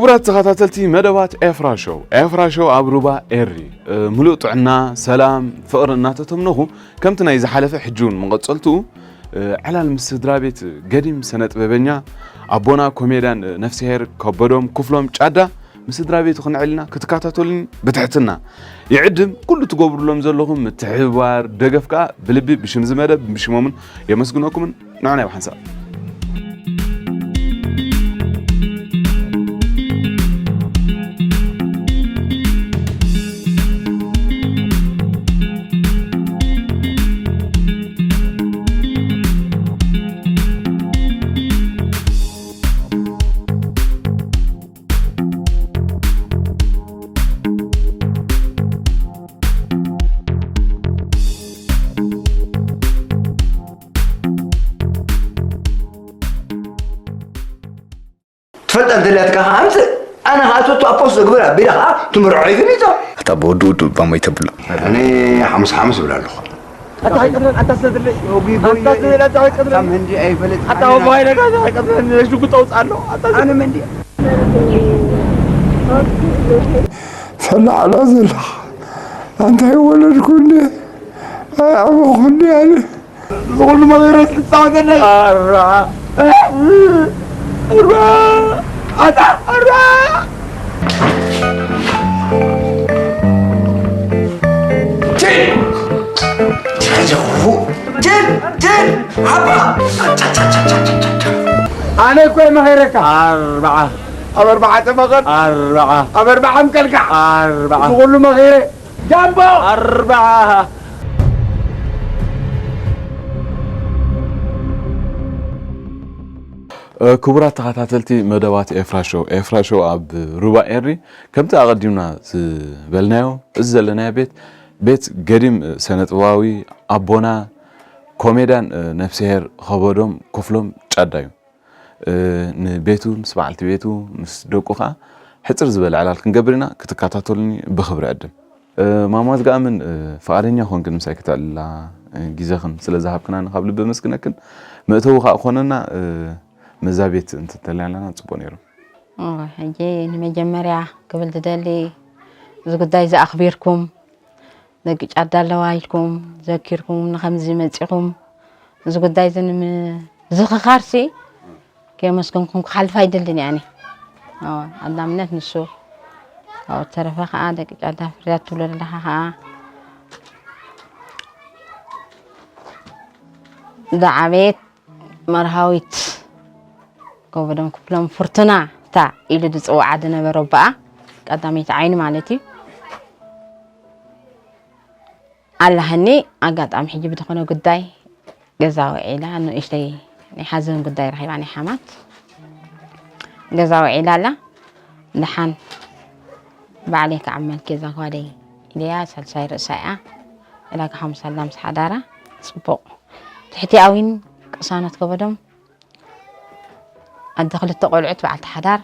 ክቡራት ተኸታተልቲ መደባት ኤፍራ ሾው፣ ኤፍራ ሾው ኣብ ሩባ ኤሪ፣ እ፣ ምሉእ ጥዕና፣ ሰላም፣ ፍቕሪ እናተተምነኹ፣ ከምቲ ናይ ዝሓለፈ ሕጂ እውን መቐጸልትኡ፣ እ፣ ዕላል ምስ ስድራ ቤት ገዲም ስነ ጥበበኛ ኣቦና ኮሜድያን፣ እ፣ ነፍስሄር ከበዶም ክፍሎም ጫዳ ምስ ስድራ ቤቱ ክንዕልና ክትከታተሉኒ ብትሕትና ይዕድም። ኩሉ ትገብሩሎም ዘለኹም ምትሕብባር፣ ደገፍ ከኣ ብልቢ ብሽም እዚ መደብ ብሽሞምን የመስግነኩምን። ንዑ ናይ ብሓንሳብ። ትፈልጣ እንተልያትካ ኸዓ ኣምፅእ። ኣነ ኸዓ ቶቶ ኣብ ፖስት ዘግብር ኣቢለ ኸዓ ትምርዖ ይፍሊጦ። ኣታ ብወዲ ውዱ እባ ሞይ ተብሎ። ኣነ ሓሙስ ሓሙስ እብላ ኣለኹ። ኣታ ኣይቀትለን፣ ኣታ ስለ ዘለይ። ኦጊ ጎየ። ኣታ ስለ ዘለይ፣ ኣታ ኣይቀትለን። ከም ህንዲ ኣይፈልጥ። ኣታ ኣነ ወባይ ነጋ፣ ኣታ ኣይቀትለን። ሽጉጥ ኣውፅእ ኣሎ። ኣታ ኣነ መንዲ። ፈላዕላ ዘለኻ። ኣንታይ ወለድኩ እንዴ? ኣይ ኣበኹ እንዴ ኣነ። ዝኹሉ መቐረት ዝፃወተለይ። ኣርባዓ። ኣርባዓ። ኣታ ኣርባዓ። ጅል! ጅል! ጅል! ጅል! ኣባ! ኣነ እኮ እየ መኸረካ። ኣርባዓ። ኣብ ኣርባዓ ተመኸር። ኣርባዓ። ኣብ ኣርባዓ ምቀልካ። ኣርባዓ። ዝኹሉ መኸረ። ጃምቦ! ኣርባዓ። እ፣ ክቡራት ተኸታተልቲ መደባት ኤፍራ ሾው፣ ኤፍራ ሾው ኣብ ሩባ ኤሪ፣ ከምቲ ኣቐዲምና ዝበልናዮ፣ እዚ ዘለናዮ ቤት፣ ቤት ገዲም፣ እ፣ ሰነጥበባዊ ኣቦና ኮሜድያን፣ እ፣ ነፍስሄር ኸበዶም ክፍሎም ጫዳ እዩ። እ፣ ንቤቱ ምስ በዓልቲ ቤቱ ምስ ደቁ ኸዓ ሕጽር ዝበለ ዕላል ክንገብር ኢና። ክትከታተሉኒ ብኽብሪ ዕድም። እ፣ ማማ ዝገኣምን፣ እ፣ ፍቓደኛ ኾንክን ምሳይ ክተዕልላ፣ እ፣ ግዜኽን ስለ ዝሃብክናኒ ካብ ልቢ ኣመስግነክን። መእተዊ ኸዓ ክኾነና፣ እ፣ መዛ ቤት እንተተልያላና ጽቡቕ ነይሩ። ኦ፣ ሕጂ ንመጀመርያ ክብል ዝደሊ፣ እዚ ጉዳይ እዚ ኣኽቢርኩም፣ ደቂ ጫዳ ኣለዋ ኢልኩም ዘኪርኩም ንኸምዚ መጺኹም፣ እዚ ጉዳይ እዚ ንምዝኽኻርሲ ከየመስገንኩም ክሓልፍ ኣይደልን እየ ኣነ። ኣዎ፣ ቀዳምነት ንሱ። ኣብኡ ተረፈ ኸዓ ደቂ ጫዳ ፍርያት ትብሎ ዘለኻ ኸዓ ዝዓበየት መርሃዊት ከበዶም ክፍሎም ፍርቱና እታ ኢሉ ዝጽውዓ ዝነበረ ኣቦኣ ቀዳመይቲ ዓይኑ ማለት እዩ። ኣላህኒ ኣጋጣሚ ሕጂ ብዝኾነ ጉዳይ ገዛ ውዒላ ንእሽተይ ናይ ሓዘን ጉዳይ ረኺባ ናይ ሓማት ገዛ ውዒላ ኣላ። ደሓን ባዕለይ ክዓመልኪ እዛ ጓለይ ኢለያ ሳልሳይ ርእሳ እያ። ዕዳጋ ሓሙስ ኣላ ምስ ሓዳራ ጽቡቕ ትሕቲ ኣዊን ቅሳነት ከበዶም ኣደ ክልተ ቆልዑት በዓልቲ ሓዳር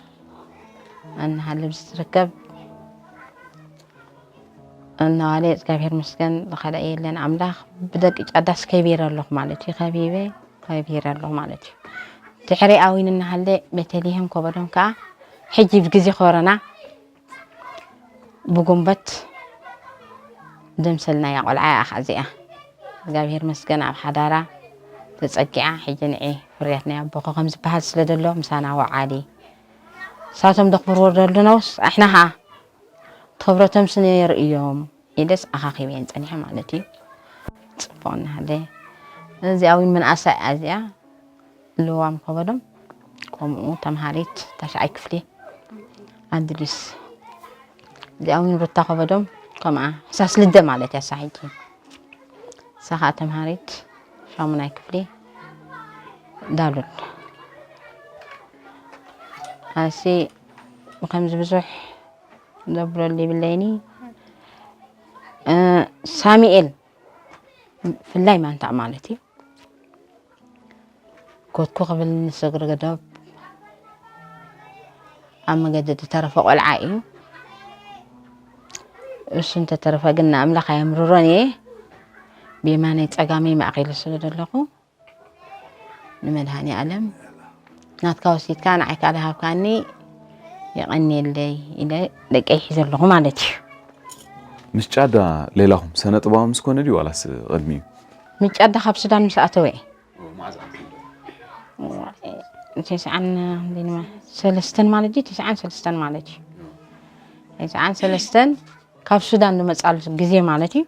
እናሃለብ ዝትርከብ እናዋለ እግዚኣብሔር መስገን ዝኸልአ የለን ኣምላኽ ብደቂ ጫዳስ ከቢረ ኣለኹ ማለት እዩ። ከቢበ ከቢረ ኣለኹ ማለት እዩ። ድሕሪ ኣዊን እናሃለ ቤተልሔም ከበዶም ከዓ ሕጂ ብግዜ ኮረና ብጉንበት ደምሰልናያ ቆልዓ እያ ኸዓ እዚኣ። እግዚኣብሔር መስገን ኣብ ሓዳራ ተጸጊዓ ሕጂ ንዒ ፍርያት ናይ ኣቦኹ ከም ዝበሃል ስለ ዘሎ ምሳና ወዓሊ። ንሳቶም ደኽብርዎ ዘለነውስ ኣሕና ኸዓ ትኽብረቶምስ ነይሩ እዮም ኢለስ ኣኻኺበየን ጸኒሐ ማለት እዩ። ጽቡቕ እናሃለ እዚኣ እውን ምንኣሳ እያ እዚኣ። ልዋም ከበዶም ከምኡ ተምሃሪት ታሽዓይ ክፍሊ ኣድሊስ እዚኣ እውን ሩታ ከበዶም ከምኣ ሕሳስ ልደ ማለት እያ እሳ ሕጂ እሳ ኸዓ ተምሃሪት ሻሙናይ ክፍሊ ዳሉል ኣሲ ብከምዚ ብዙሕ ዘብለሉ ይብለይኒ እ፣ ሳሚኤል ፍላይ ማንታ ማለት እዩ ኮትኩ ክብል ንስግሪ ገደብ ኣብ መገዲ ዝተረፈ ቆልዓ እዩ። እሱ እንተተረፈ ግን ንኣምላኽ ኣየምርሮን እየ። ብየማነይ ጸጋመይ ማእኺሉ ስለ ዘለኹ ንመድሃኒ ኣለም ናትካ ወሲድካ ንዓይ ካልእ ሃብካኒ የቐንየለይ ኢለ ደቀይ ሒዘ ኣለኹ ማለት እዩ። ምስ ጫዳ ሌላኹም ሰነ ጥበባዊ ምስ ኮነ ድዩ ዋላስ ቅድሚኡ? ምስ ጫዳ ካብ ሱዳን ምስ ኣተወ እየ። ተስዓን ሰለስተን ማለት እዩ። ተስዓን ሰለስተን ማለት እዩ። ተስዓን ሰለስተን ካብ ሱዳን ዝመፃሉ ግዜ ማለት እዩ።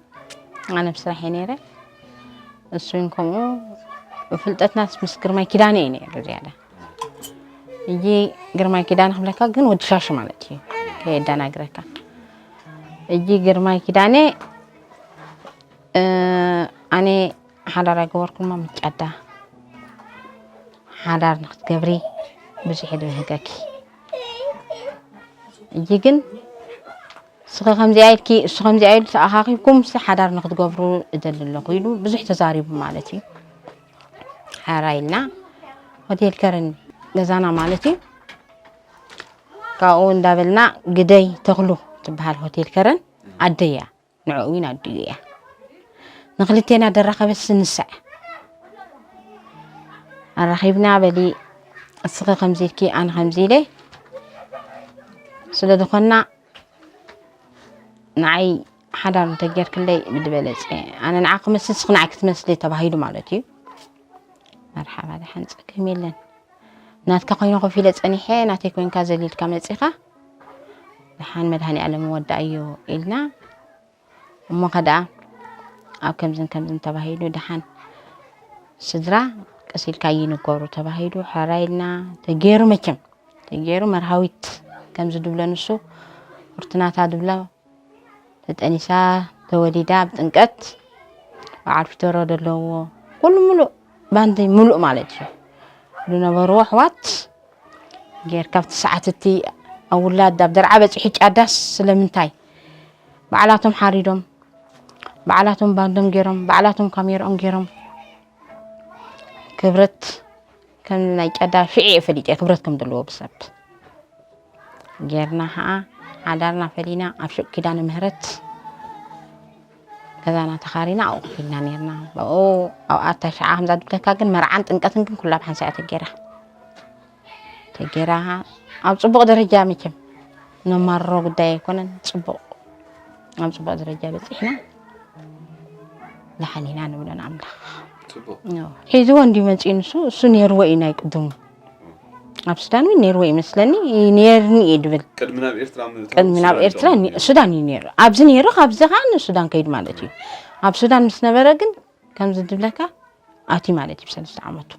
ኣነ ብስራሕ እየ ነይረ። እሱን ከምኡ ፍልጠትናስ ምስ ግርማይ ኪዳነ እዩ ነይሩ ዝያዳ። እጂ ግርማይ ኪዳነ ክብለካ ግን ወዲ ሻሹ ማለት እዩ። ከየዳናግረካ እጂ ግርማይ ኪዳነ ኣነ ሓዳር ኣይገበርኩማ ምጫዳ ሓዳር ንክትገብሪ ብዙሕ ድብህገኪ እጂ ግን እስኺ ከምዚኣ ኢልኪ እሱ ከምዚኣ ኢሉ ተኣኻኺብኩም ሲ ሓዳር ንክትገብሩ እደሊ ኣለኹ ኢሉ ብዙሕ ተዛሪቡ ማለት እዩ። ሓራ ኢልና ሆቴል ከረን ገዛና ማለት እዩ። ካብኡ እንዳበልና ግደይ ተኽሉ ትበሃል ሆቴል ከረን ኣደያ ንዕኡ እውን ኣዲኡ እያ። ንክልቴና ደራኸበስ ንስዕ ኣራኺብና በሊ እስኺ ከምዚ ኢልኪ ኣነ ከምዚ ኢለ ስለ ዝኾና ንዓይ ሓዳር እንተጌርክለይ ብድበለፀ ኣነ ንዓ ክመስል ስኽ ንዓይ ክትመስሊ ተባሂሉ ማለት እዩ። መርሓባ ደሓን ፀገም የለን ናትካ ኮይነ ኮፍ ኢለ ፀኒሐ ናተይ ኮይንካ ዘሊልካ መፂኻ ደሓን መድሃኒ ኣለም ወዳእዮ ኢልና እሞ ከደኣ ኣብ ከምዝን ከምዝን ተባሂሉ ደሓን ስድራ ቀሲልካ ይንገሩ ተባሂሉ ሕራይ ኢልና ተጌሩ መቸም ተጌሩ መርሃዊት ከምዚ ድብሎ ንሱ ፍርትናታ ድብሎ ተጠኒሳ ተወሊዳ ብጥንቀት በዓል ፊተሮ ዘለዎ ኩሉ ሙሉእ ባንዲ ሙሉእ ማለት እዩ ዝነበርዎ ኣሕዋት ጌርካ ኣብቲ ሰዓት እቲ ኣብ ውላድ ኣብ ደርዓ በፂሑ ጫዳስ ስለምንታይ ባዕላቶም ሓሪዶም ባዕላቶም ባንዶም ገይሮም ባዕላቶም ካሜርኦም ገይሮም ክብረት ከም ናይ ጫዳ ሽዒ እየ ፈሊጠ ክብረት ከም ዘለዎ ብሰብ ጌርና ከዓ ሓዳርና ፈሊና ኣብ ሹቅ ኪዳነ ምህረት ገዛና ተኻሪና ኣብኡ ኮፍ ኢልና ነርና። ብኡ ኣብኣ እታ ሽዓ ከምዛ ድብለካ ግን መርዓን ጥምቀትን ግን ኩላ ብሓንሳእ እያ ተጌራ። ተጌራ ኣብ ፅቡቕ ደረጃ መቸም ነማርሮ ጉዳይ ኣይኮነን። ፅቡቕ ኣብ ፅቡቕ ደረጃ በፂሕና። ደሓን ኢና ንብሎ ንኣምላኽ። ሒዝዎ እንዲዩ መፂኡ ንሱ እሱ ነይርዎ እዩ ናይ ቅድሙ ኣብ ሱዳን እውን ነይርዎ ይመስለኒ ነይርኒ እዩ ድብል ቅድሚ ናብ ኤርትራ ቅድሚ ናብ ኤርትራ ሱዳን እዩ ነይሩ ኣብዚ ነይሩ ካብዚ ከዓ ንሱዳን ከይድ ማለት እዩ ኣብ ሱዳን ምስ ነበረ ግን ከምዚ ድብለካ ኣትዩ ማለት እዩ ብሰለስተ ዓመቱ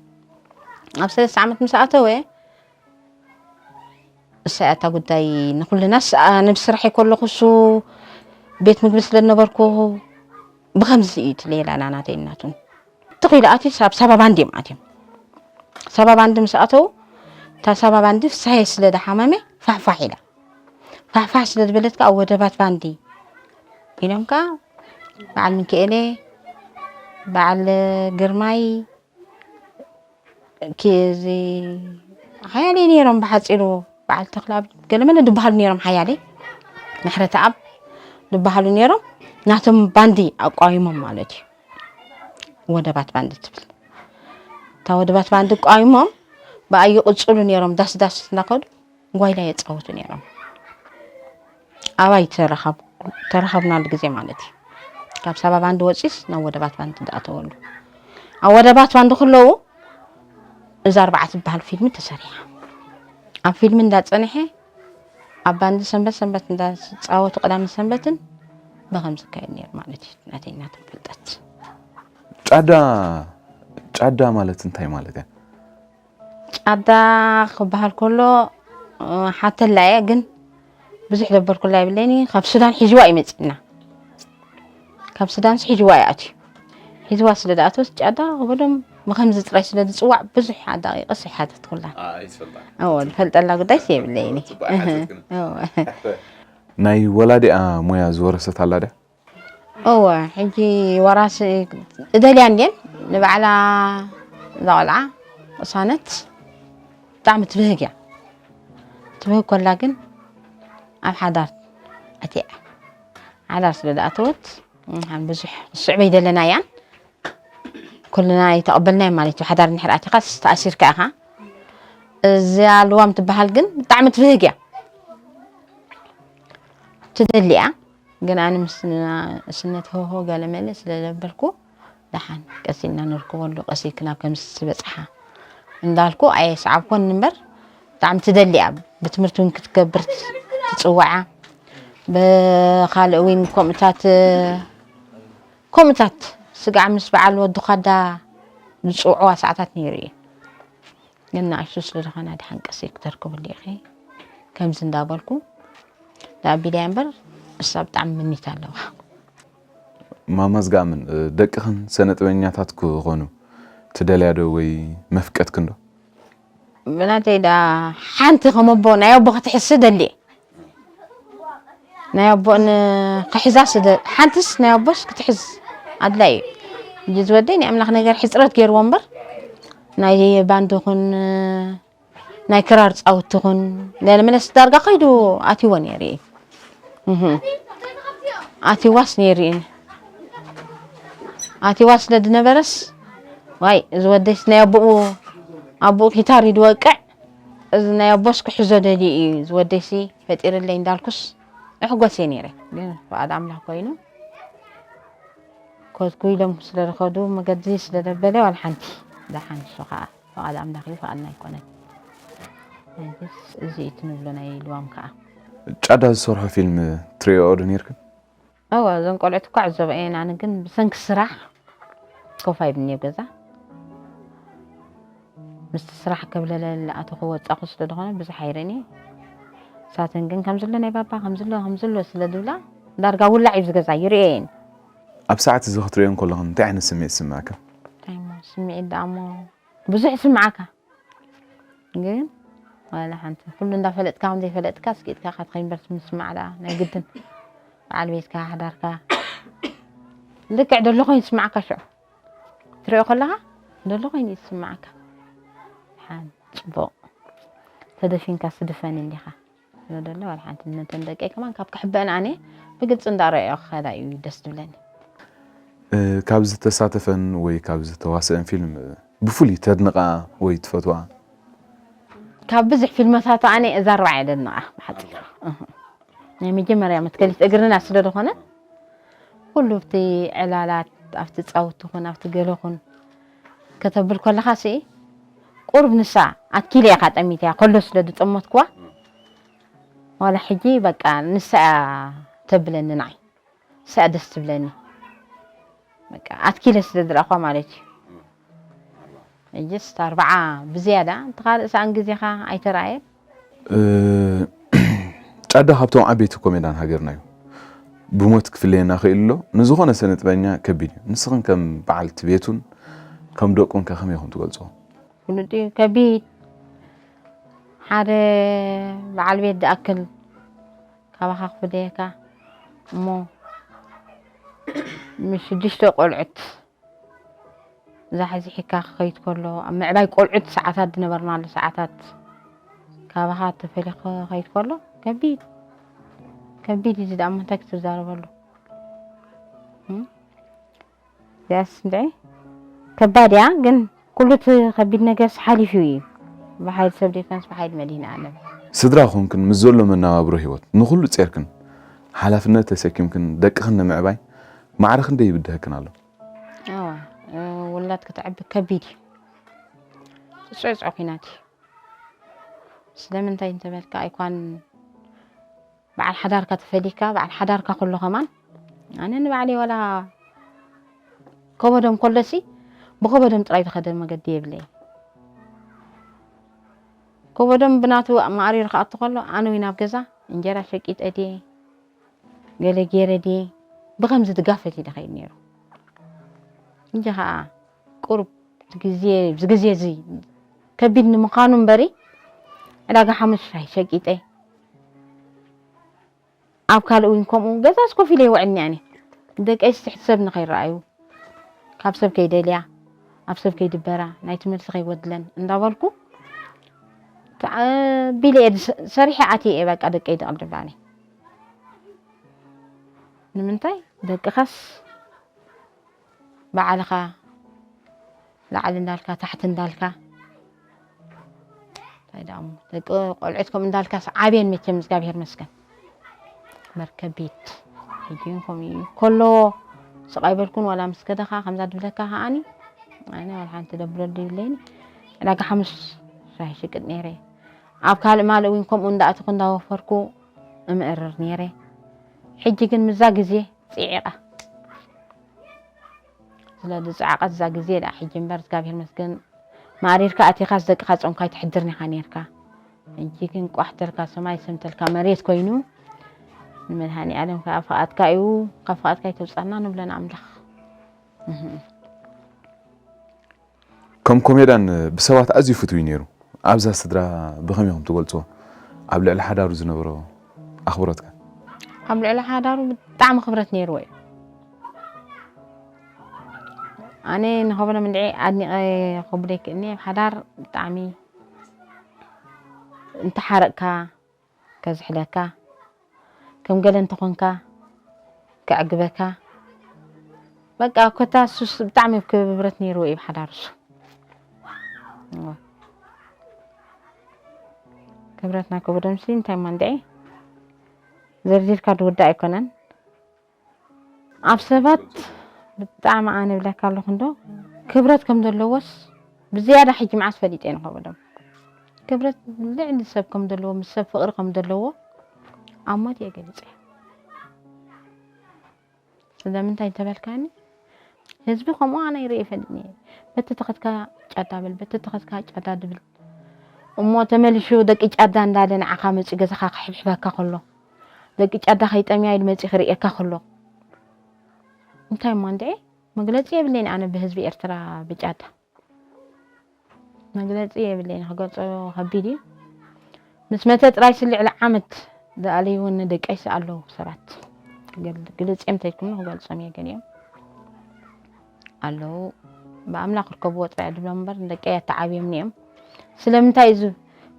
ኣብ ሰለስተ ዓመት ምስ ኣተወ እሳ እያ እታ ጉዳይ ንኩልናስ ኣነ ብስራሕ ከለኩ እሱ ቤት ምግቢ ስለ ዝነበርኩ ብከምዚ እዩ እቲ ሌላ ናናተይ እናቱን ትኺሉ ኣትዩስ ኣብ ሳባ ባንድ እዮም ኣትዮም ሳባ ባንድ ምስ ኣተው እታ ሳባ ባንድ ፍሳየ ስለ ዝሓመመ ፋሕፋሕ ኢላ ፋሕፋሕ ስለ ዝበለት ከዓ ወደባት ባንዲ ኢሎም ከዓ በዓል ሚካኤለ በዓል ግርማይ እዚ ሓያለይ ነይሮም ብሓፂሩ በዓል ተኽላብ ገለመለ ዝበሃሉ ነይሮም ሓያለይ ምሕረተኣብ ዝበሃሉ ነይሮም ናቶም ባንዲ ኣቋይሞም ማለት እዩ ወደባት ባንዲ ትብል እታ ወደባት ባንዲ ኣቋይሞም ብኣዩ ቅፅሉ ነይሮም ዳስዳስ እናኸዱ ጓይላ የፃወቱ ነይሮም ኣባይ ተረኸብናሉ ግዜ ማለት እዩ ካብ ሳባ ባንዲ ወፂስ ናብ ወደባት ባንዲ እንዳኣተወሉ ኣብ ወደባት ባንዲ ከለዉ እዛ ኣርባዓ ትበሃል ፊልሚ ተሰሪሓ ኣብ ፊልሚ እንዳፀንሐ ኣብ ባንዲ ሰንበት ሰንበት እንዳፃወቱ ቀዳምን ሰንበትን ብከም ዝካየድ ነይሩ ማለት እዩ ናተይ ናቶም ፍልጠት ጫዳ ጫዳ ማለት እንታይ ማለት እያ ጫዳ ክበሃል ከሎ ሓተላ እየ ግን ብዙሕ ደበርኩላ ይብለኒ ካብ ሱዳን ሒዝዋ እዩ መፅና ካብ ሱዳንስ ሒዝዋ እዩ ኣትዩ ሒዝዋ ስለ ዝኣተወስ ጫዳ ክበሎም ብከምዚ ጥራይ ስለ ዝፅዋዕ ብዙሕ ኣዳቂቀስ ኣይሓተትኩላ ዝፈልጠላ ጉዳይስ የብለይኒ ናይ ወላዲኣ ሞያ ዝወረሰት ኣላ ድያ እወ ሕጂ ወራሲ እደልያ እንድየን ንባዕላ እዛ ቆልዓ ቅሳነት ብጣዕሚ ትብህግ እያ ትብህግ ኮላ ግን ኣብ ሓዳር ኣትያ ሓዳር ስለ ዝኣተወት ብዙሕ ስዕበይ ደለና እያን ኩልና ይተቐበልናዮ ማለት እዩ ሓዳር እንድሕር ኣቲኻስ ተኣሲርካ ኢኻ እዚኣ ልዋም ትበሃል ግን ብጣዕሚ ትብህግ እያ ትደሊ እያ። ግን ኣነ ምስ ንእስነት ሆሆ ገለ መለ ስለ ዘበልኩ፣ ደሓን ቀስ ኢልና ንርከበሉ፣ ቀስ ኢልክና ከምዚ ዝበጽሓ እንዳልኩ ኣየስዓብኮን እምበር፣ ብጣዕሚ ትደሊ እያ። ብትምህርቲ እውን ክትገብር ትጽውዓ። ብኻልእ እውን ከምኡታት፣ ከምኡታት ስጋዕ ምስ በዓል ወዲ ኻዳ ዝጽውዕዋ ሰዓታት ነይሩ እዩ። ግን ንኣሽቱ ስለ ዝኾና ደሓን ቀስ ኢልክ ተርክብሉ ኢኺ። ከምዚ እንዳበልኩ ኣቢለያ እምበር፣ እሳ ብጣዕሚ ምኒት ኣለዋ። ማማ ዝገኣምን፣ እ፣ ደቅኽን ሰነ ጥበበኛታት ክኾኑ ትደልያ ዶ ወይ መፍቀድክን ዶ? ብናተይ ደኣ ሓንቲ ከም ኣቦ፣ ናይ ኣቦ ክትሕዝ ደሊ። ናይ ኣቦን ክሕዛ ስደ-፣ ሓንትስ ናይ ኣቦስ ክትሕዝ ኣድላይ እዩ። ሕጂ ዝወደይ ናይ ኣምላኽ ነገር ሕጽረት ገይርዎ እምበር፣ ናይ ባንዲ ኹን፣ ናይ ክራር ጻውቲ ኹን፣ ለለመለስ ዳርጋ ከይዱ ኣትይዎ ነይሩ እዩ። እህ። ኣትይዋስ ነይሩ እዩ። ኣትይዋ ስለ ዝነበረስ፣ ዋይ፣ እዚ ወደይስ ናይ ኣቦኡ፣ ኣቦኡ ጊታር እዩ ዝወቅዕ፣ እዚ ናይ ኣቦስ ክሕዞ ደልዩ እዩ። እዚ ወደይሲ ፈጢርለይ እንዳልኩስ እሕጎስ እየ ነይረ። ግን ፍቓድ ኣምላኽ ኮይኑ፣ ከድኩ ኢሎም ስለ ዝኸዱ፣ መገዲ ስለ ዘበለ፣ ዋላ ሓንቲ። ደሓን፣ እሱ ኸኣ ፍቓድ ኣምላኽ እዩ፣ ፍቓድና ኣይኮነን። ሕጅስ እዚ እዩ እቲ ንብሎ ናይ ልዋም ከኣ። ጫዳ ዝሰርሖ ፊልም ትርእዮኦ ዶ ነይርክን? እወ፣ እዞም ቆልዑት እኳ ዕዘቦ እየን፣ ኣነ ግን ብሰንኪ ስራሕ ኮፍ ኣይብልኒ ኣብ ገዛ። ምስቲ ስራሕ ከብለለ ኣተኹ ወጻኹ ስለ ዝኾነ ብዙሕ ኣይርእን እየ። ንሳተን ግን ከም ዘሎ ናይ ባባ ከም ዘሎ፣ ከም ዘሎ ስለ ዝብላ ዳርጋ ውላዕ እዩ ዝገዛ ይርእየን። ኣብ ሰዓት እዚ ክትርእየን ከለኽን እንታይ ዓይነት ስምዒት ይስምዓካ? እንታይ እሞ ስምዒት ደኣ እሞ ብዙሕ ይስምዓካ። ግን ዋላ ሓንቲ ኩሉ እንዳፈለጥካ ከም ዘይፈለጥካ ስኪጥካ ኢኻ ትኸይድ እምበር ምስማዕ ደኣ ናይ ግድን። በዓል ቤትካ፣ ሓዳርካ ልክዕ ደሎ ኮይኑ ይስምዓካ ሽዑ። ትሪኦ ከለኻ ደሎ ኮይኑ እዩ ዝስምዓካ። ሓን ጽቡቕ ተደፊንካ ስድፈን እንዲኻ። ስለ ደሎ ዋላ ሓንቲ ነተን ደቀይ ከማን ካብ ክሕበአን ኣነ ብግልጺ እንዳረኣዮ ክኸዳ እዩ ደስ ዝብለኒ። እ፣ ካብ ዝተሳተፈን ወይ ካብ ዝተዋስአን ፊልም፣ እ፣ ብፍሉይ ተድንቓ ወይ ትፈትዋ? ካብ ብዙሕ ፊልምታት ኣነ እዛ ኣርባዓ እየ ደድንቓ ብሓጺሩ። እህ። ናይ መጀመርያ መትከሊት እግርና ስለ ዝኾነ፣ ኩሉ ኣብቲ ዕላላት፣ ኣብቲ ጻውቲ ኹን፣ ኣብቲ ገለ ኹን ከተብል ከለኻ ሲ፣ ቁሩብ ንሳ ኣትኪለ ኢኻ ጠሚትያ፣ ከሎ ስለ ዝጠመትኩዋ፣ ዋላ ሕጂ በቃ ንሳ እያ ተብለኒ ንዓይ። ንሳ እያ ደስ ትብለኒ። በቃ ኣትኪለ ስለ ዝረኣኹዋ ማለት እዩ። ሕጅስ ኣርባዓ ብዝያዳ፣ እንተ ካልእ ሰኣን ግዜኻ ኣይተራእየን። እ፣ ጫዳ ካብቶም ዓበይቲ ኮሜድያን ሃገርና እዩ። ብሞት ክፍለየና ክኢሉ ኣሎ። ንዝኾነ ስነ ጥበበኛ ከቢድ እዩ። ንስኽን ከም በዓልቲ ቤቱን ከም ደቁን ከ ከመይ ኢኹም ትገልጽዎ? ፍሉጥ እዩ፣ ከቢድ። ሓደ በዓል ቤት ዝኣክል ካባኻ ክፍለየካ እሞ ምስ ሽዱሽተ ቆልዑት ዛሕዚሕካ ክኸይድ ከሎ፣ ኣብ ምዕባይ ቆልዑት ሰዓታት ዝነበርናሉ ሰዓታት ካባኻ ተፈሊኹ ክኸይድ ከሎ፣ ከቢድ፣ ከቢድ እዩ። እዚ ደኣ እሞ እንታይ ክትዛረበሉ? እም? እዚኣስ እንድዒ ከባድ እያ፣ ግን ኩሉ እቲ ከቢድ ነገርስ ሓሊፉ እዩ። ብሓይሊ ሰብ ዘይኮነስ ብሓይሊ መድኃኔዓለም። ስድራ ኾንክን ምስ ዘሎ መነባብሮ ህይወት ንኹሉ ጼርክን ሓላፍነት ተሰኪምክን ደቅኽን ንምዕባይ ማዕረ ክንደይ ይብድሀክን ኣሎ? እዋ፣ እ፣ ውላድ ክትዕቢ ከቢድ እዩ። ጽዑጽዑ ኲናት እዩ። ስለምንታይ እንተበልካ፣ ኣይኳን በዓል ሓዳርካ ተፈሊካ፣ በዓል ሓዳርካ ከሎ ከማን፣ ኣነ ንባዕለይ ዋላ ከበዶም ከሎሲ፣ ብኸበዶም ጥራይ ዝኸደ መገዲ የብለይን። ከበዶም ብናቱ ማዕሪሩ ክኣቱ ከሎ፣ ኣነ ውን ኣብ ገዛ እንጀራ ሸቂጠ ድየ፣ ገለ ገይረ ድየ፣ ብኸምዚ ዝጋፈት እዩ ዝኸይድ ነይሩ። ሕጂ ኸኣ ቁሩብ ግዜ፣ እዚ ግዜ እዚ ከቢድ ንምዃኑ እምበሪ፣ ዕዳጋ ሓሙስ ሻሂ ሸቂጠ፣ ኣብ ካልእ እውን ከምኡ ገዛስ ኮፍ ኢለ ይውዕል እኒኣኒ። ደቀይስ ትሕቲ ሰብ ንኸይረኣዩ፣ ካብ ሰብ ከይደልያ፣ ኣብ ሰብ ከይድበራ፣ ናይ ትምህርቲ ከይጎድለን እንዳበልኩ፣ ተዓ-፣ ቢለ እየ ዝሰ-፣ ሰሪሐ ኣትየ እየ በቃ ደቀይ ደቕድብ ኣነ። ንምንታይ? ደቅኻስ ባዕልኻ ላዕሊ እንዳልካ፣ ታሕቲ እንዳልካ፣ እንታይ ደኣ እሞ፣ ደቂ ቆልዑት ከምኡ እንዳልካስ ዓብየን መቸም፣ እግዚኣብሔር ይመስገን። መርከብ ቤት ሕጂ እውን ከምኡ እዩ። ከሎ ስቕ ኣይበልኩን፣ ዋላ ምስ ከደኻ ከምዛ ድብለካ ከዓኒ፣ ኣነ ዋላ ሓንቲ ደብለሉ ይብለኒ። ዕዳጋ ሓሙስ ሻሂ ሽቅጥ ነይረ። ኣብ ካልእ ማልእ እውን ከምኡ እንዳኣተኹ እንዳወፈርኩ እምእርር ነይረ። ሕጂ ግን ምዛ ግዜ ጽዒቐ። ስለዚ ዝጸዓቐት እዛ ግዜ ደኣ ሕጂ እምበር፣ እግዚኣብሔር መስገን፣ ማዕሪርካ ኣቲኻስ ደቅኻ ጾምካ ኣይትሕድርን ኢኻ ነይርካ። ሕጂ ግን ቋሕ ተልካ ሰማይ፣ ሰም ተልካ መሬት ኮይኑ፣ ንመድሃኔ ዓለም ከኣ ፍቓድካ እዩ፣ ካብ ፍቓድካ ኣይተውጻና ንብሎ ንኣምላኽ። እህ። ከም ኮሜድያን ብሰባት ኣዝዩ ፍትው እዩ ነይሩ። ኣብዛ ስድራ ብኸመይ ኢኹም ትገልጽዎ? ኣብ ልዕሊ ሓዳሩ ዝነበሮ ኣኽብሮትከ? ኣብ ልዕሊ ሓዳሩ ብጣዕሚ ክብረት ነይርዎ እዩ። ኣነ ንኸብሎም እንድዒ ኣድኒቐ ከብሎ ይክእልኒ። ኣብ ሓዳር ብጣዕሚ እንተሓረቕካ ከዝሕለካ፣ ከም ገለ እንተኾንካ ከዕግበካ። በቃ ኮታ ሱስ ብጣዕሚ ክብረት ነይርዎ እዩ ብሓዳር እሱ። እወ። ክብረትና ክብዶምሲ እንታይ እሞ እንድዒ ዘርዚርካ ዝውዳእ ኣይኮነን። ኣብ ሰባት ብጣዕሚ ኣነ እብለካ ኣለኹ እንዶ ክብረት ከም ዘለዎስ ብዝያዳ ሕጂ መዓስ ፈሊጠ ንኸበሎም ክብረት ልዕሊ ሰብ ከም ዘለዎ ምስ ሰብ ፍቕሪ ከም ዘለዎ ኣብ ሞት እየ ገሊፀ። ስለምንታይ እንተበልካኒ ህዝቢ ከምኡ ኣነ ይርኢ ይፈልጥኒ እየ። በቲ ተኸትካ ጫዳ ብል በቲ ተኸትካ ጫዳ ድብል እሞ ተመሊሹ ደቂ ጫዳ እንዳለ ንዓኻ መፂኡ ገዛኻ ክሕብሕበካ ከሎ ደቂ ጫዳ ከይጠምያ ኢሉ መፂኡ ክርእየካ ከሎ እንታይ እሞ እንድዒ መግለፂ የብለይን ኣነ ብህዝቢ ኤርትራ ብጫዳ መግለፂ የብለይን ክገልፆ ከቢድ እዩ። ምስ መተ ጥራይ ስልዕ ልዓመት ዝኣለይውን ደቀይሲ ኣለዉ ሰባት ግልፂ እዮም ተይኩምኒ ክገልፆም እየ ገሊኦም ኣለዉ ብኣምላኽ ክርከብዎ ጥራይ ድብሎም እምበር ንደቀይ ኣተዓብዮም እኒኦም። ስለምንታይ እዚ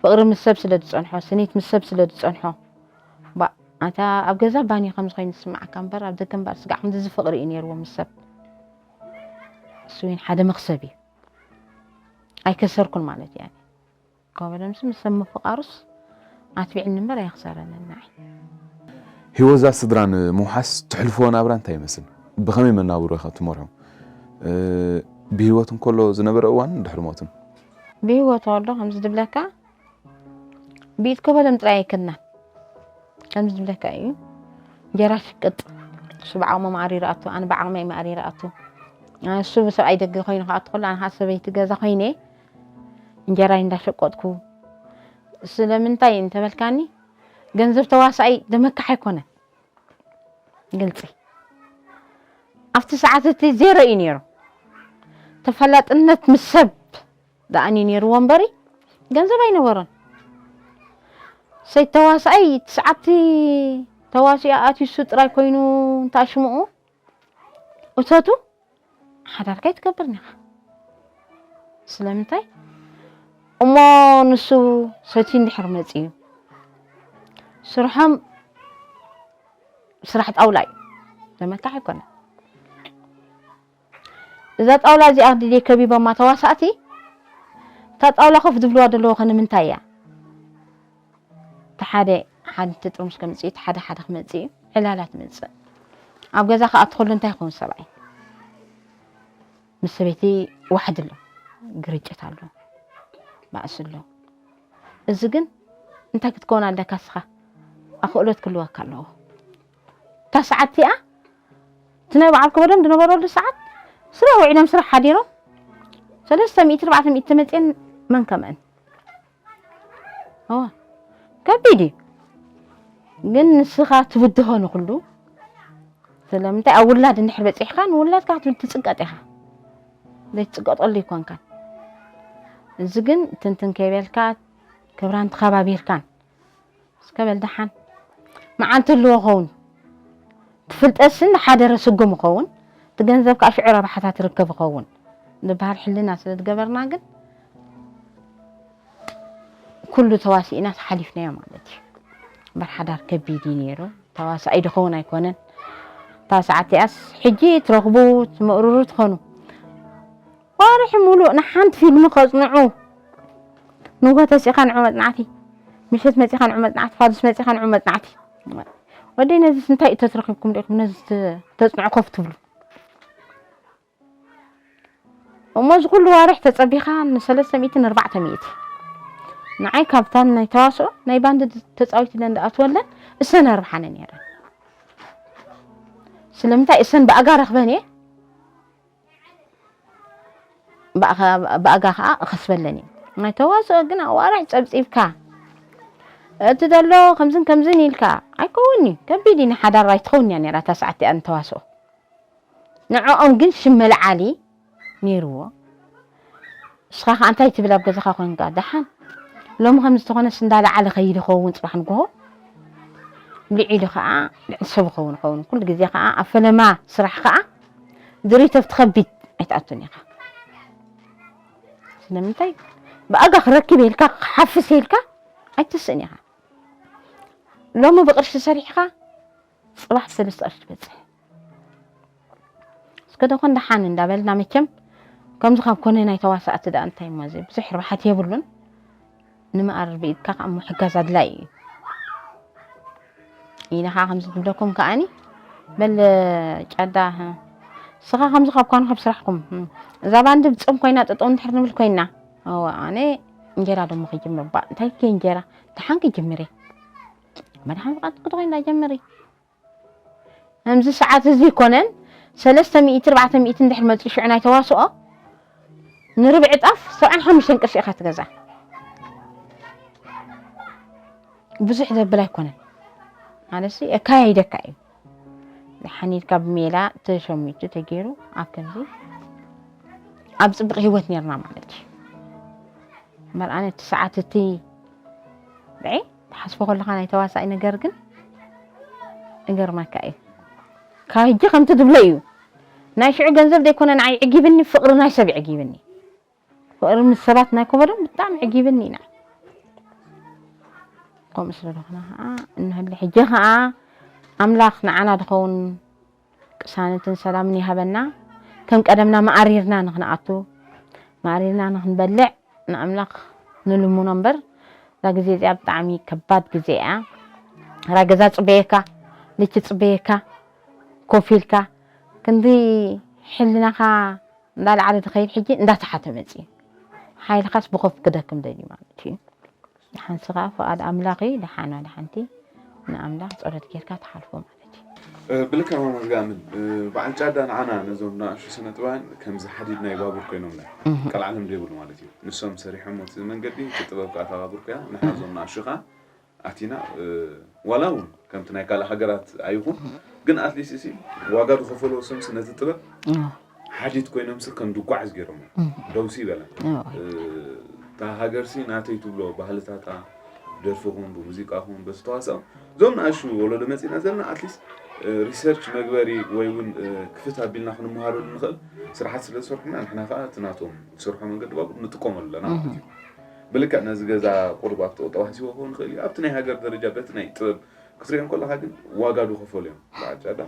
ፍቕሪ ምስ ሰብ ስለ ዝፀንሖ ስኒት ምስ ሰብ ስለ ዝፀንሖ ባእ ኣታ ኣብ ገዛ ባኒ ከምዚ ኮይኑ ዝስምዓካ እምበር ኣብ ደገ እምበር ስጋዕ ክንድዚ ፍቕሪ እዩ ነይርዎ ምስ ሰብ እሱ እውን ሓደ መኽሰብ እዩ ኣይከሰርኩን ማለት እዩ ኣነ ኮበደምሲ ምስ ሰብ ምፍቓሩስ ኣትቢዕኒ እምበር ኣየኽሰረንን ንዓይ ህይወት እዛ ስድራ ንምውሓስ ትሕልፍዎ ናብራ እንታይ ይመስል? ብኸመይ መናብሮ ኢኻ ትመርሑ? ብህይወት እንከሎ ዝነበረ እዋን ድሕሪ ሞትን? ብህይወት ከሎ ከምዚ ዝብለካ ብኢድ ኮበደም ጥራይ ኣይከድናን ከምዚ ዝብለካ እዩ እንጀራ ሽቅጥ እሱ ብዓቕሙ ማዕሪሩ ኣቱ ኣነ ብዓቕመይ ማዕሪሩ ኣቱ እሱ ብሰብኣይ ደገ ኮይኑ ከኣቱ ከሎ ኣነ ከዓ ሰበይቲ ገዛ ኮይነ እንጀራይ እንዳሸቀጥኩ ስለምንታይ እንተበልካኒ ገንዘብ ተዋሳኣይ ደመካሕ ኣይኮነን ግልፂ ኣብቲ ሰዓት እቲ ዜሮ እዩ ነይሩ ተፈላጥነት ምስ ሰብ ደኣኒ ነይርዎ እምበሪ ገንዘብ ኣይነበሮን ሰይ ተዋሳኣይ ትስዓቲ ተዋሲኦ ኣትዩ እሱ ጥራይ ኮይኑ እንታሽምኡ እቶቱ ሓዳርካ ኣይትገብርን ኢኻ ስለምንታይ እሞ ንሱ ሰቲ እንድሕር መፂኡ ስርሖም ስራሕ ጣውላ እዩ ዘመካሕ ኣይኮነን እዛ ጣውላ እዚኣ ድልየ ከቢቦማ ተዋሳእቲ እታ ጣውላ ኮፍ ዝብልዋ ዘለዎ ከ ንምንታይ እያ እቲ ሓደ ሓንቲ ጥርሙስ ከምፅእ እቲ ሓደ ሓደ ክመፅእ እዩ ዕላላ ትመፅእ ኣብ ገዛ ከዓ እትኸሉ እንታይ ይኸውን ሰብኣይ ምስ ሰበይቲ ዋሕዲ ኣሎ ግርጭት ኣሎ ባእሲ ኣሎ እዚ ግን እንታይ ክትከውን ኣለካ ስኻ ኣኽእሎት ክልወካ ኣለዎ እታ ሰዓት እቲኣ እቲ ናይ በዓል ክበዶም ዝነበረሉ ሰዓት ስራሕ ውዒሎም ስራሕ ሓዲሮም ሰለስተ ሚእቲ ኣርባዕተ ሚእቲ ተመፅየን መን ከመን እዋ ከቢድ እዩ ግን ንስኻ ትብድሆ ንኩሉ ስለምንታይ ኣብ ውላድ እንድሕር በፂሕካ ንውላድካ ትፅቀጥ ኢኻ ዘይትፅቀጠሉ ይኮንካን እዚ ግን ትንትን ከይበልካ ክብራን ተኸባቢርካን እስከ በል ደሓን መዓልቲ ኣለዎ ኸውን ትፍልጠሲ እንዳሓደረ ስጉም ኸውን እቲ ገንዘብ ከዓ ሽዑ ረብሓታት ርከብ ኸውን ዝበሃል ሕልና ስለ ዝገበርና ግን ኩሉ ተዋሲእና ሓሊፍናዮ ማለት እዩ። እምበር ሓዳር ከቢድ እዩ ነይሩ። ተዋሳኣይ ድኸውን ኣይኮነን። እታ ሰዓት እቲኣስ ሕጂ ትረኽቡ ትምእርሩ ትኾኑ። ወርሒ ሙሉእ ንሓንቲ ፊልሚ ከጽንዑ። ንግሆ ተሲእኻ ንዑ መጽናዕቲ፣ ምሸት መጺኻ ንዑ መጽናዕቲ፣ ፋዱስ መጺኻ ንዑ መጽናዕቲ። "ወደይ፣ ነዚስ እንታይ እተትረኺብኩም ዲኹም ነዚ ተ-፣ ተጽንዑ ኮፍ ትብሉ?" እሞ እዚ ኩሉ ዋርሕ ተጸቢኻ ንሰለስተ ሚእቲ ንኣርባዕተ ሚእቲ። ንዓይ ካብተን ናይ ተዋስኦ ናይ ባንዲ ተጻዊት ኢለን ዝኣትወለን እሰን ኣርብሓነ ነይረን። ስለምንታይ እሰን ብኣጋ ረኽበን እየ፣ ብኣኻ-፣ ብኣጋ ኸዓ እኸስበለን እየ። ናይ ተዋስኦ ግን ኣዋርሕ ጸብጺብካ፣ እቲ ዘሎ ከምዝን ከምዝን ኢልካ ኣይከውን'ዩ። ከቢድ እዩ፣ ንሓዳር ኣይትኸውን እያ ነይራ እታ ሰዓት እቲኣ ንተዋስኦ። ንዕኦም ግን ሽም መልዓሊ ነይርዎ። ንስኻ ኸዓ እንታይ ትብል ኣብ ገዛኻ ኮንካ? ደሓን ሎሚ ከም ዝተኾነስ እንዳለዓለ ኸይድ ይኸውን ጽባሕ ንግሆ። ልዒሉ ኸዓ ልዕሊ ሰብ ይኸውን ይኸውን። ኩሉ ግዜ ኸዓ ኣብ ፈለማ ስራሕ ኸዓ ድሪቶ ኣብቲ ከቢድ ኣይትኣቱን ኢኻ። ስለምንታይ? ብኣጋ ክረክብ ኢልካ፣ ክሓፍስ ኢልካ ኣይትስእን ኢኻ። ሎሚ ብቕርሺ ሰሪሕኻ፣ ጽባሕ ሰለስተ ቅርሺ ትበጽሕ። እስከ ደኾን ደሓን እንዳበልና መቸም፣ ከምዚ ካብ ኮነ ናይ ተዋሳእቲ ደኣ እንታይ እሞ እዚ ብዙሕ ርብሓት የብሉን። ንመኣር ብኢድካ ከኣ ምሕጋዝ ኣድላዪ እዩ። ኢለ ከኣ ከምዚ ዝብለኩም ከኣኒ፣ በል ጫዳ፣ ስኻ ከምዚ ካብ ኳኑ ካብ ስራሕኩም፣ እዛ ባንዲ ብጾም ኮይና ጠጠው እንድሕር ንብል ኮይና፣ እወ፣ ኣነ እንጀራ ደሞ ክጅምር፣ ባ-፣ እንታይ ከ እንጀራ? ደሓን ክጅምር እየ። መድሓን ብቃ ትክቶ ኮይና ጀምሪ። ከምዚ ሰዓት እዚ ይኮነን፣ ሰለስተ ሚእቲ፣ ኣርባዕተ ሚእቲ እንድሕር መጺኡ ሽዑ ናይ ተዋስኦ፣ ንርብዒ ጣፍ ሰብዓን ሓሙሽተን ቅርሺ ኢኻ ትገዝኣ። ብዙሕ ዘብል ኣይኮነን። ማለትሲ፣ የካያይደካ እዩ። ዝሓኒድካ ብሜላ ተሸሚቱ ተገይሩ ኣብ ከምዚ፣ ኣብ ጽቡቕ ህይወት ኔርና ማለት እዩ። እምበር ኣነ እቲ ሰዓት እቲ ብዒ ትሓስቦ ከለኻ ናይ ተዋሳኢ ነገር ግን እገርመካ እዩ። ካብ ሕጂ ከምቲ ትብሎ እዩ። ናይ ሽዑ ገንዘብ ዘይኮነ ንዓይ ዕጊብኒ፣ ፍቕሪ ናይ ሰብ ዕጊብኒ። ፍቕሪ ምስ ሰባት ናይ ኮበዶም ብጣዕሚ ዕጊብኒ ኢና። ከምኡ ስለ ዝኾነ ኸዓ እንሀሊ ሕጂ ኸዓ ኣምላኽ ንዓና ድኸውን ቅሳነትን ሰላምን ይሃበና። ከም ቀደምና መኣሪርና ንኽንኣቱ፣ መኣሪርና ንኽንበልዕ ንኣምላኽ ንልምኖ እምበር፣ እዛ ግዜ እዚኣ ብጣዕሚ ከባድ ግዜ እያ። ራ ገዛ ጽበየካ፣ ልቺ ጽበየካ፣ ኮፍ ኢልካ፣ ክንዲ ሕልናኻ እንዳለዓለ ዝኸይድ ሕጂ እንዳተሓተ መጺኡ። ሓይልኻስ ብኾፍ ክደክም ደልዩ ማለት እዩ። ደሓንሲ ኸዓ ፍቓድ ኣምላኽ እዩ። ደሓን ዋላ ሓንቲ ንኣምላኽ ጸሎት ጌርካ ትሓልፎ ማለት እዩ። እ፣ ብልክዕ ማማ ዝገኣምን፣ እ፣ በዓል ጫዳ ንዓና ነዞም ንኣሽቱ ስነ ጥበባውያን ከምዚ ሓዲድ ናይ ባቡር ኮይኖምና። እህ። ቀልዓለም ዘይብሉ ማለት እዩ። ንሶም ሰሪሖሞ እቲ መንገዲ፣ እቲ ጥበብ ከኣ እታ ባቡር ኮይና፣ ንሕና እዞም ንኣሽቱ ከኣ ኣቲና፣ እ፣ ዋላ እውን ከምቲ ናይ ካልእ ሃገራት ኣይኹን፣ እህ። ግን ኣትሊስት እሲ ዋጋ ዝኸፈሎ ሰምሲ ነቲ ጥበብ እህ። ሓዲድ ኮይኖምሲ ከም ድጓዓዝ ገይሮሞ። እህ። ደውሲ ይበለን። እህ። እ፣ እታ ሃገርሲ ናተይ ትብሎ ባህልታታ፣ ብደርፊ ኹን፣ ብሙዚቃ ኹን፣ በዚ ተዋሳኦ፣ እዞም ንኣሽቱ ወለዶ መጺእና ዘለና፣ ኣትሊስት፣ እ፣ ሪሰርች መግበሪ ወይ እውን፣ እ፣ ክፍት ኣቢልና ክንመሃረሉ ንኽእል ስራሓት ስለ ዝሰርሑና፣ ንሕና ከኣ እቲ ናቶም ዝሰርሖ መንገዲ ባቡር ንጥቀመሉ ኣለና ማለት እዩ። እህ። ብልክዕ ነዚ ገዛ ቁሩብ ኣብቲ ቁጠባ ሓሲቦ ክኸውን ይኽእል እዩ። ኣብቲ ናይ ሃገር ደረጃ በቲ ናይ ጥበብ ክትሪኦ እንከለኻ ግን ዋጋ ዝኸፈሉ እዮም። በዓል ጫዳ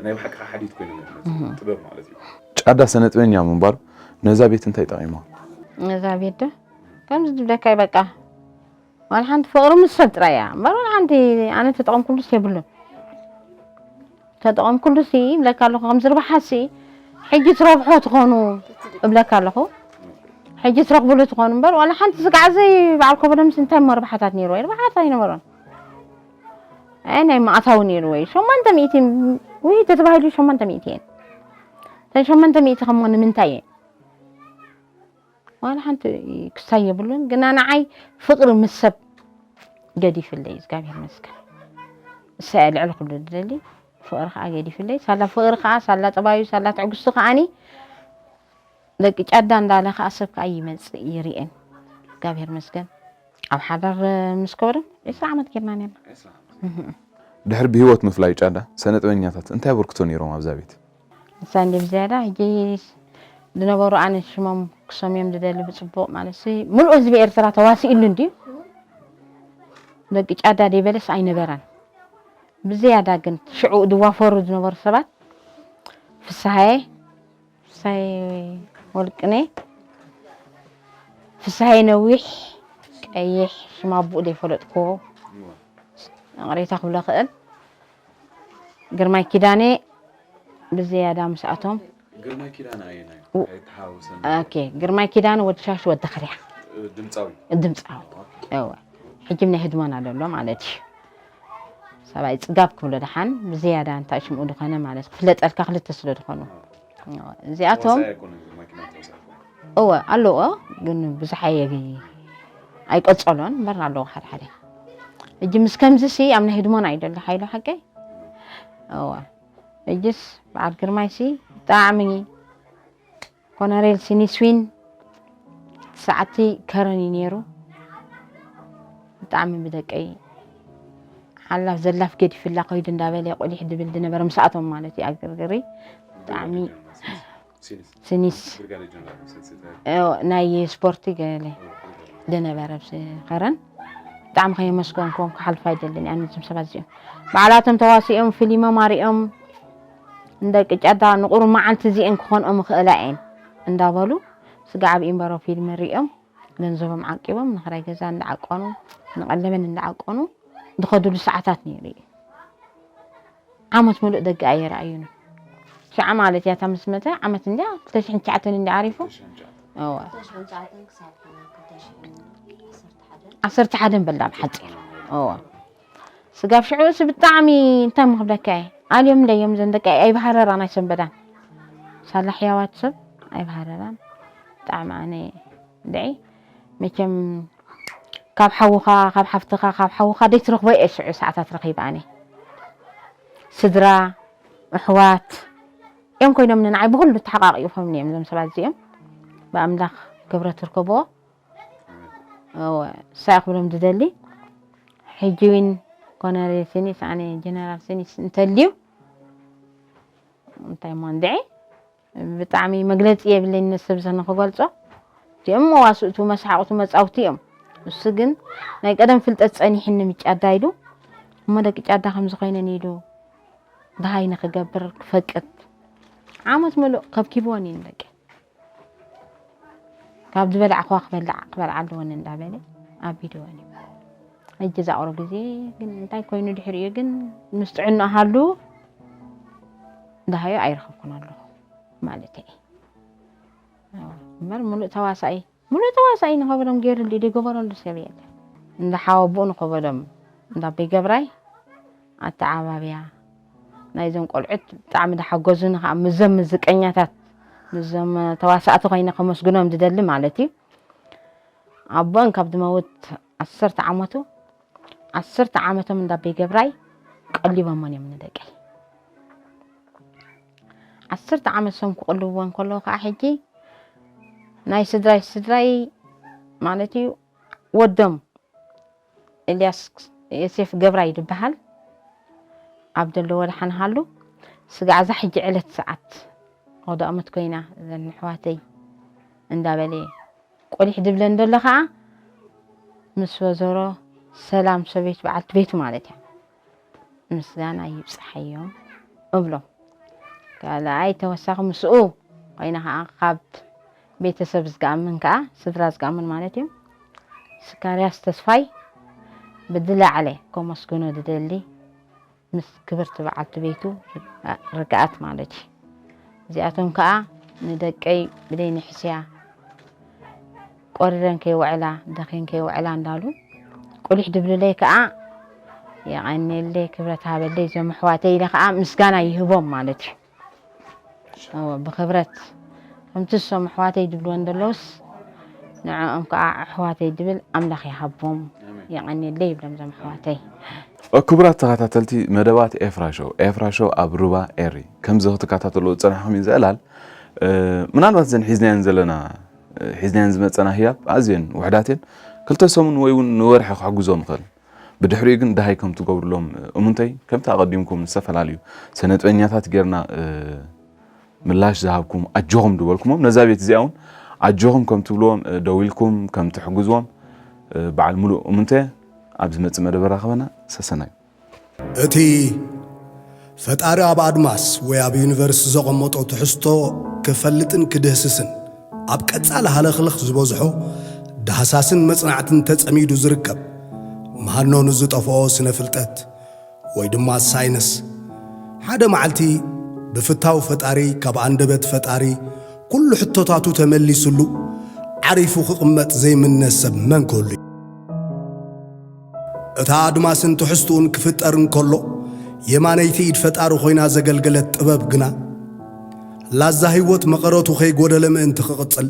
ናይ ብሓቂ ሓዲት ኮይኖም እዮም ዝመጽኡ። እህ። ጥበብ ማለት እዩ። ጫዳ ሰነጥበኛ ምንባሩ ነዛ ቤት እንታይ ጠቒማ? ነዛ ቤት ዶ? ከምዚ ዝብለካ እዩ በቃ። ዋላ ሓንቲ ፍቕሪ ምስ ሰብ ጥራይ እያ። እምበር ዋላ ሓንቲ ኣነ ተጠቐምኩሉስ የብሉን። ተጠቐምኩሉሲ ይብለካ ኣለኹ፣ ከምዚ ርብሓሲ ሕጂ ትረብሖ ትኾኑ እብለካ ኣለኹ። ሕጂ ትረኽብሉ ትኾኑ እምበር ዋላ ሓንቲ ስጋዕ ዘይ በዓል ኮበደምስ እንታይ እሞ ርብሓታት ነይርዎ? ርብሓት ኣይነበሮን። ኣይ ናይ ማእታዊ ነይርዎ እዩ። ሸሞንተ ሚእቲ ውሂድ ተተባሂሉ ሸሞንተ ሚእቲ እየን። እተን ሸሞንተ ሚእቲ ከሞ ንምንታይ እየን? ዋላ ሓንቲ ክሳይ የብሉን። ግና ንዓይ ፍቕሪ ምስ ሰብ ገዲፍለይ፣ እግዚኣብሔር ይመስገን። እሳ እያ ልዕሊ ኩሉ ዝደሊ፣ ፍቕሪ ኸዓ ገዲፍለይ። ሳላ ፍቕሪ ኸዓ፣ ሳላ ጠባዩ፣ ሳላ ትዕግስቱ ኸዓኒ ደቂ ጫዳ እንዳለ ኸዓ ሰብ ከኣ ይመጽእ ይርእየን። እግዚኣብሔር ይመስገን። ኣብ ሓዳር ምስ ከበዶም ዒስራ ዓመት ጌርና ኔርና። ዒስራ ዓመት። እህ። ድሕሪ ብህይወት ምፍላዩ ጫዳ፣ ሰነ ጥበበኛታት እንታይ ኣበርክቶ ነይሮም ኣብዛ ቤት? ንሳ እንዲ ብዝያዳ ሕጂ ዝነበሩ ኣነ ሽሞም ክሰምዮም ዝደሊ ብጽቡቕ ማለትሲ፣ ምሉእ ህዝቢ ኤርትራ ተዋሲእሉ እንድዩ። ደቂ ጫዳ ደይበለስ ኣይነበረን። ብዝያዳ ግን ሽዑ ዝዋፈሩ ዝነበሩ ሰባት ፍስሃየ፣ ፍስሃየ ወልቅነ፣ ፍስሃየ ነዊሕ፣ ቀይሕ፣ ሽም ኣቡኡ ዘይፈለጥኩዎ፣ እዋ። ይቕሬታ ክብሎ ክእል። ግርማይ ኪዳነ ብዝያዳ ምስኣቶም ግርማይ ኪዳነ ኣየናይ ው- ኣይተሓወሰን ኦኬ ግርማይ ኪዳነ ወዲ ሻሽ ወዲ ክርያ ድምፃዊ ድምፃዊ እወ ሕጂ ናይ ህድሞና ዘሎ ማለት እዩ ሰብኣይ ፅጋብ ክብሎ ደሓን ብዝያዳ እንታይ ሽምኡ ዝኾነ ማለት ክፍለጠልካ ክልተ ስለ ዝኾኑ እወ፣ እዚኣቶም ተዋሳኢ ኣይኮነን ግርማይ ኪዳነ ተዋሳኢ ኣይኮነን እወ ኣለዎ ግን ብዙሕ ኣየ ኣይቀፀሎን እምበር ኣለዎ ሓደ ሓደ ሕጂ ምስ ከምዚ ሲ ኣብ ናይ ህድሞና እዩ ደሎ ሓይሉ ሓቀይ እወ ሕጅስ በዓል ግርማይ ሲ ብጣዕሚ ኮነሬል ሲኒስዊን ሰዓቲ ከረን እዩ ነይሩ ብጣዕሚ ብደቀይ ሓላፍ ዘላፍ ገዲፍላ ከይዱ እንዳበለ ቁሊሕ ድብል ዝነበረ ምስኣቶም ማለት እዩ ኣግርግሪ ብጣዕሚ ሲኒስ ሲኒስ ብርጋዴር ጀነራል ሰልስተ እ፣ ናይ ስፖርቲ ገለ ዝነበረ ኣብዚ ከረን ብጣዕሚ ከየመስገንኩም ክሓልፍ ኣይደልን እያ ነዞም ሰባት እዚኦም ባዕላቶም ተዋሲኦም ፊሊሞም ኣሪኦም እንደቂ ጫዳ ንቁሩብ መዓልቲ እዚአን ክኾንኦም ይኽእላ እየን እንዳበሉ ስጋዕ ኣብ ኢምበሮ ፊልም ሪኦም ገንዘቦም ዓቂቦም ንክራይ ገዛ እንዳዓቀኑ ንቐለበን እንዳዓቀኑ ዝኸድሉ ሰዓታት ነይሩ እዩ ዓመት ሙሉእ ደቂ ኣየረኣዩን ሽዓ ማለት እያ እታ ምስ መተ ዓመት እንዳ ክልተ ሽሕን ትሽዓተን እንዳ ዓሪፉ እወ ዓሰርተ ሓደን በላ ብሓፂር እወ ስጋብ ሽዑ እሱ ብጣዕሚ እንታይ ምክብለካ እየ ኣልዮም ለዮም ዘን ደቂ ኣይባህረራን ኣይሰንበዳን ሳላ ሕያዋት ሰብ ኣይባህረራን ብጣዕሚ ኣነ ድዒ መቸም ካብ ሓውኻ ካብ ሓፍትኻ ካብ ሓውኻ ደይትረኽቦ እየ ሽዑ ሰዓታት ረኺበ ኣነ ስድራ ኣሕዋት እዮም ኮይኖም ንዓይ ብኩሉ ተሓቃቂፎም እዮም እዞም ሰባት እዚኦም ብኣምላኽ ክብረት ትርከብዎ እወ እሳ ክብሎም ዝደሊ ሕጂ እውን ኮነሬል ሲኒስ ኣነ ጀነራል ሲኒስ እንተልዩ እንታይ እሞ እንድዒ ብጣዕሚ መግለፂ የብለይን ነሰብ ዘነ ክገልፆ እዚኦም መዋስእቱ መሳሓቅቱ መፃውቲ እዮም እሱ ግን ናይ ቀደም ፍልጠት ፀኒሕኒ ምጫዳ ኢሉ እሞ ደቂ ጫዳ ከምዚ ኮይነን ኢሉ ደሃይ ንክገብር ክፈቅድ ዓመት ምሉእ ከብኪብወን እዩ ንደቂ ካብ ዝበላዕክዋ ክበልዓ ኣለወን እንዳበለ ኣቢድወን እዩ ሕጂ ዛቕሮ ግዜ ግን እንታይ ኮይኑ ድሕሪኡ ግን ምስ ጥዕና ሃሉ እንዳሃዮ ኣይረኸብኩን ኣለኹ ማለት እዩ እምበር ሙሉእ ተዋሳኢ ሙሉእ ተዋሳኢ ንኸበሎም ገይሩሉ ደገበረሉ ሰብ የለ እንዳ ሓወብኡ ንኸበሎም እንዳበይ ገብራይ ኣተዓባብያ ናይዞም ቆልዑት ብጣዕሚ ዝሓገዙኒ ከዓ ምዞም ምዝቀኛታት ምዞም ተዋሳእቲ ኮይነ ከመስግኖም ዝደሊ ማለት እዩ ኣቦን ካብ ዝመውት ዓሰርተ ዓመቱ ዓሰርተ ዓመቶም እንዳበይ ገብራይ ቀሊቦሞን እዮም ንደቀይ ዓሰርተ ዓመት ሶም ክቕልብዎ እንከለዉ ከዓ ሕጂ ናይ ስድራይ ስድራይ ማለት እዩ ወዶም ኤልያስ ዮሴፍ ገብራይ ዝበሃል ኣብ ዘለዎ ደሓንሃሉ ስጋዕ እዛ ሕጂ ዕለት ሰዓት ወደ ኣመት ኮይና ዘን ኣሕዋተይ እንዳበለ ቆሊሕ ድብለን ዘሎ ከዓ ምስ ወዘሮ ሰላም ሰበይት በዓልቲ ቤቱ ማለት እያ ምስጋና ይብፅሓዮም እብሎም ካልኣይ ተወሳኺ ምስኡ ኮይና ከዓ ካብ ቤተሰብ ዝገኣምን ከዓ ስድራ ዝገኣምን ማለት እዩ ስካርያስ ተስፋይ ብዝለዓለ ከመስግኖ ዝደሊ ምስ ክብርቲ በዓልቲ ቤቱ ርግኣት ማለት እዩ እዚኣቶም ከዓ ንደቀይ ብደይ ንሕስያ ቆሪረን ከይውዕላ ደኺን ከይውዕላ እንዳሉ ቁሊሕ ድብልለይ ከዓ የቐንየለይ ክብረት ሃበለይ እዞም ኣሕዋተይ ኢለ ከዓ ምስጋና ይህቦም ማለት እዩ ብክብረት ከምቲ እሶም ኣሕዋተይ ድብልወን ዘለውስ ንዕኦም ከዓ ኣሕዋተይ ድብል ኣምላኽ ይሃቦም የቐንየለይ ይብሎም እዞም ኣሕዋተይ ክቡራት ተኸታተልቲ መደባት ኤፍራ ሾው ኤፍራ ሾው ኣብ ሩባ ኤሪ ከምዚ ክትከታተልዎ ዝፀናሕኩም እዩ ዘዕላል ምናልባት ዘን ሒዝናየን ዘለና ሒዝናየን ዝመፀና ህያብ ኣዝየን ውሕዳት እየን ክልተ ሰሙን ወይ እውን ንወርሒ ክሕግዞም ይኽእል ብድሕሪኡ ግን ደሃይ ከም ትገብርሎም እሙንተይ ከምቲ ኣቐዲምኩም ዝተፈላለዩ ሰነጥበኛታት ጌርና ምላሽ ዝሃብኩም ኣጆኹም ዝበልኩሞም ነዛ ቤት እዚኣ እውን ኣጆኹም ከም ትብልዎም ደዊልኩም ከም ትሕግዝዎም በዓል ሙሉእ እሙንተ ኣብ ዝመፅእ መደብ ኣራኽበና ሰሰናዩ እቲ ፈጣሪ ኣብ ኣድማስ ወይ ኣብ ዩኒቨርስ ዘቐመጦ ትሕዝቶ ክፈልጥን ክድህስስን ኣብ ቀጻሊ ሃለኽለኽ ዝበዝሖ ዳህሳስን መጽናዕትን ተጸሚዱ ዝርከብ ምሃኖ ንዝጠፍኦ ስነ ፍልጠት ወይ ድማ ሳይንስ ሓደ መዓልቲ ብፍታው ፈጣሪ፣ ካብ ኣንደበት ፈጣሪ ኩሉ ሕቶታቱ ተመሊሱሉ ዓሪፉ ክቕመጥ ዘይምነ ሰብ መን ክህሉ እዩ? እታ ኣድማስን ትሕዝትኡን ክፍጠር እንከሎ የማነይቲ ኢድ ፈጣሪ ኮይና ዘገልገለት ጥበብ ግና ላዛ ህይወት መቐረቱ ከይጎደለ ምእንቲ ክቕጽል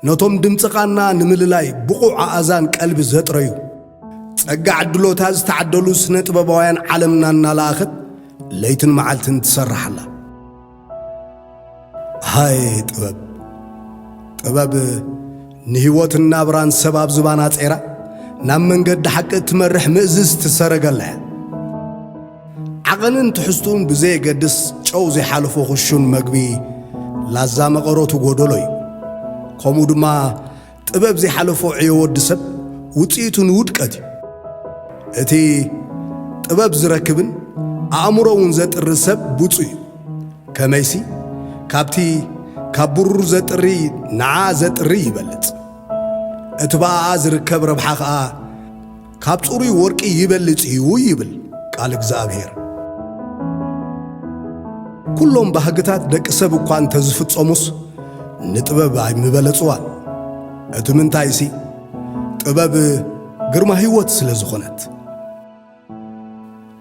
ነቶም ድምፂ ቃና ንምልላይ ብቑዕ ኣእዛን ቀልቢ ዘጥረዩ ጸጋ ዕድሎታ ዝተዓደሉ ስነ ጥበባውያን ዓለምና እናለኣኸት ለይትን መዓልትን ትሰርሕ ኣላ። ሃይ ጥበብ! ጥበብ ንህይወትን ናብራን ሰብ ኣብ ዝባና ጸይራ ናብ መንገዲ ሓቂ እትመርሕ ምእዝዝቲ ሰረገላ እያ። ዓቐንን ትሕዝትኡን ብዘየገድስ ጨው ዘይሓለፎ ክሹን መግቢ ላዛ መቐረቱ ጎደሎ እዩ። ከምኡ ድማ ጥበብ ዘይሓለፎ ዕዮ ወዲ ሰብ ውጽኢቱ ንውድቀት እዩ። እቲ ጥበብ ዝረክብን ኣእምሮ እውን ዘጥሪ ሰብ ብፁዕ እዩ። ከመይሲ ካብቲ ካብ ብሩር ዘጥሪ ንዓ ዘጥሪ ይበልጽ። እቲ ብኣኣ ዝርከብ ረብሓ ኸኣ ካብ ጽሩይ ወርቂ ይበልጽ እዩ ይብል ቃል እግዚኣብሔር። ኩሎም ባህግታት ደቂ ሰብ እኳ እንተዝፍጸሙስ ንጥበብ ኣይምበለጽዋን። እቲ ምንታይሲ ጥበብ ግርማ ህይወት ስለ ዝኾነት።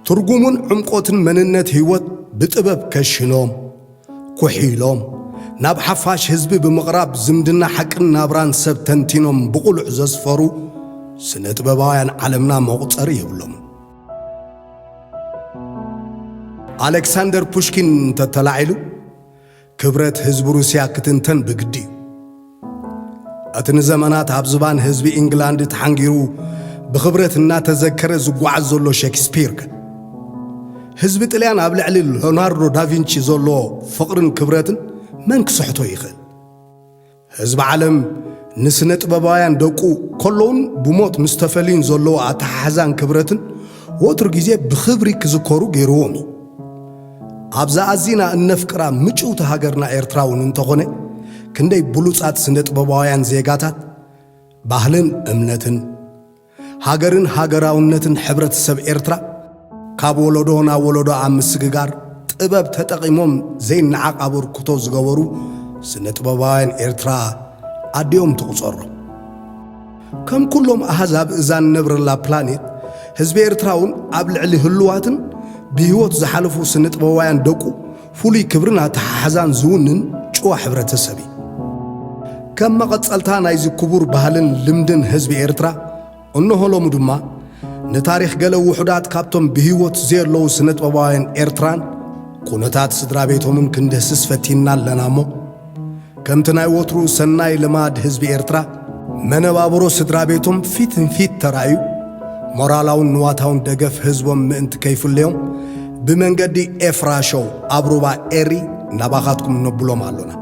ትርጉሙን ዕምቆትን መንነት ህይወት ብጥበብ ከሽኖም፣ ኩሒሎም፣ ናብ ሓፋሽ ህዝቢ ብምቕራብ ዝምድና ሓቅን ናብራን ሰብ ተንቲኖም ብቕሉዕ ዘስፈሩ ስነ ጥበባውያን ዓለምና መቑጸሪ የብሎም። ኣሌክሳንደር ፑሽኪን እንተተላዒሉ ክብረት ህዝቢ ሩስያ ክትንተን ብግዲ እዩ። እቲ ንዘመናት ኣብ ዝባን ህዝቢ ኢንግላንድ ተሓንጊሩ ብኽብረት እናተዘከረ ዝጓዓዝ ዘሎ ሸክስፒር ከ? ህዝቢ ጥልያን ኣብ ልዕሊ ሎናርዶ ዳቪንቺ ዘሎ ፍቕርን ክብረትን መን ክስሕቶ ይኽእል? ህዝቢ ዓለም ንስነ ጥበባውያን ደቁ ከለውን ብሞት ምስ ተፈልዩን ዘለዎ ኣተሓሕዛን ክብረትን ወትሩ ግዜ ብኽብሪ ክዝከሩ ገይርዎም እዩ። ኣብዛ ኣዚና እነፍቅራ ምጭውቲ ሃገርና ኤርትራ እውን እንተኾነ ክንደይ ብሉጻት ስነ ጥበባውያን ዜጋታት ባህልን እምነትን ሃገርን ሃገራውነትን ሕብረተሰብ ኤርትራ ካብ ወለዶ ናብ ወለዶ ኣብ ምስግጋር ጥበብ ተጠቒሞም ዘይነዓቕ ኣበርክቶ ዝገበሩ ስነ ጥበባውያን ኤርትራ ኣዲኦም ትቑጸሮም። ከም ኩሎም ኣህዛብ እዛ ንነብረላ ፕላኔት ህዝቢ ኤርትራ እውን ኣብ ልዕሊ ህልዋትን ብህይወት ዝሓለፉ ስነ ጥበባውያን ደቁ ፍሉይ ክብርን ኣተሓሕዛን ዝውንን ጭዋ ሕብረተሰብ እዩ። ከም መቐጸልታ ናይዚ ክቡር ባህልን ልምድን ህዝቢ ኤርትራ እንሆ ሎሚ ድማ ንታሪኽ ገለ ውሑዳት ካብቶም ብህይወት ዘየለዉ ስነ ጥበባውያን ኤርትራን ኩነታት ስድራ ቤቶምን ክንድህስስ ፈቲንና ኣለና እሞ ከምቲ ናይ ወትሩ ሰናይ ልማድ ህዝቢ ኤርትራ መነባብሮ ስድራ ቤቶም ፊት ንፊት ተራእዩ ሞራላውን ንዋታውን ደገፍ ህዝቦም ምእንቲ ከይፍለዮም ብመንገዲ ኤፍራ ሾው ኣብ ሩባ ኤሪ ናባኻትኩም ነብሎም ኣሎና።